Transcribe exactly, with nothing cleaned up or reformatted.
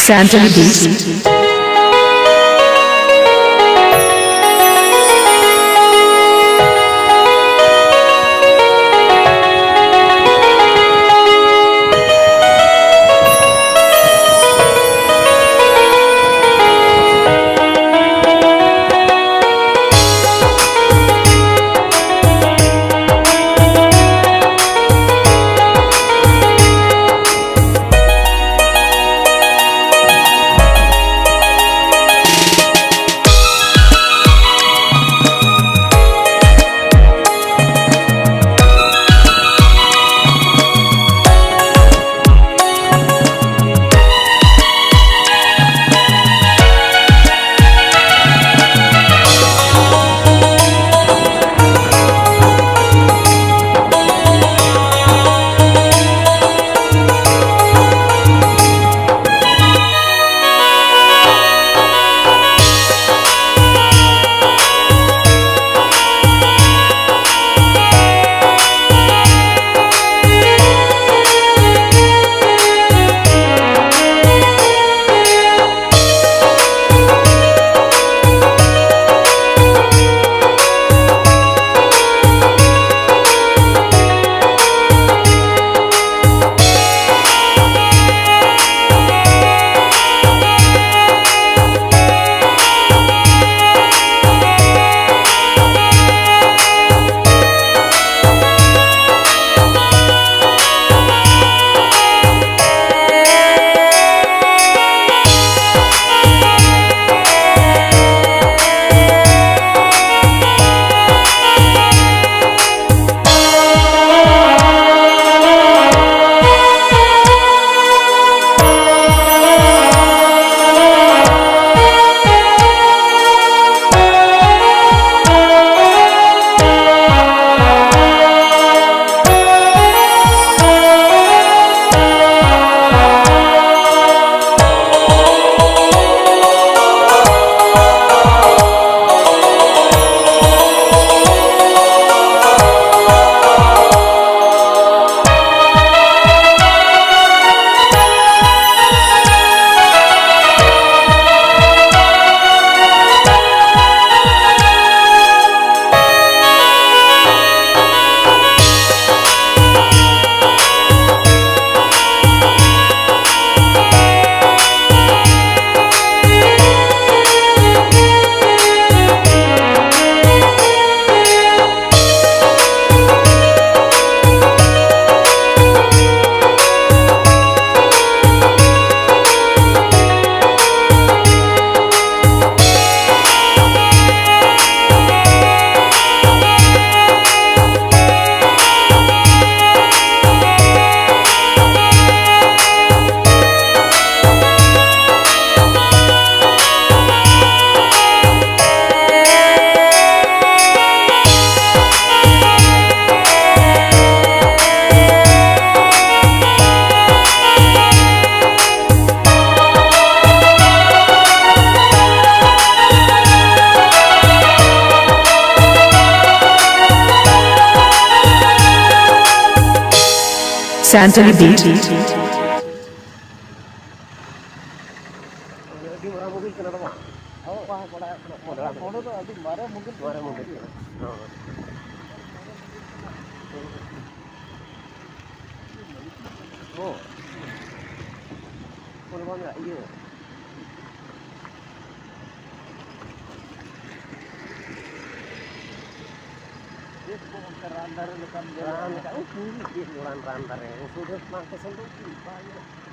Santali Beats. Santali Beat. ᱟᱹᱰᱤ ᱢᱟᱨᱟᱝ ᱢᱚᱱᱫᱤᱨ ᱠᱟᱱᱟ ᱵᱟᱝ? ᱦᱳᱭ᱾ ᱵᱟᱝ, ᱵᱟᱲᱟᱭᱚᱜ ᱠᱟᱱᱟ᱾ ᱚᱸᱰᱮ ᱫᱚ ᱟᱹᱰᱤ ᱢᱟᱨᱮ ᱢᱚᱱᱫᱤᱨ ᱢᱟᱨᱮ ᱢᱚᱱᱫᱤᱨ ᱠᱟᱱᱟ᱾ ᱦᱳᱭ᱾ ᱦᱳᱭ᱾ ᱚᱱᱟ ᱵᱟᱝ, ᱤᱭᱟᱹ᱾ ᱪᱮᱫ ᱠᱚ ᱚᱱᱠᱟ ᱨᱟᱱ ᱫᱟᱨᱮ ᱞᱮᱠᱟᱢ ᱧᱮᱞ ᱨᱟᱱ ᱞᱮᱠᱟ, ᱩᱱᱠᱩ ᱪᱮᱫ ᱨᱟᱱ, ᱨᱟᱱ ᱫᱟᱨᱮ, ᱩᱱᱠᱩ ᱫᱚ ᱵᱟᱝ ᱠᱚ ᱥᱮᱱ ᱫᱚ ᱩᱱᱠᱩ ᱵᱟᱝ ᱧᱮᱞᱚᱜ ᱠᱟᱱᱟ᱾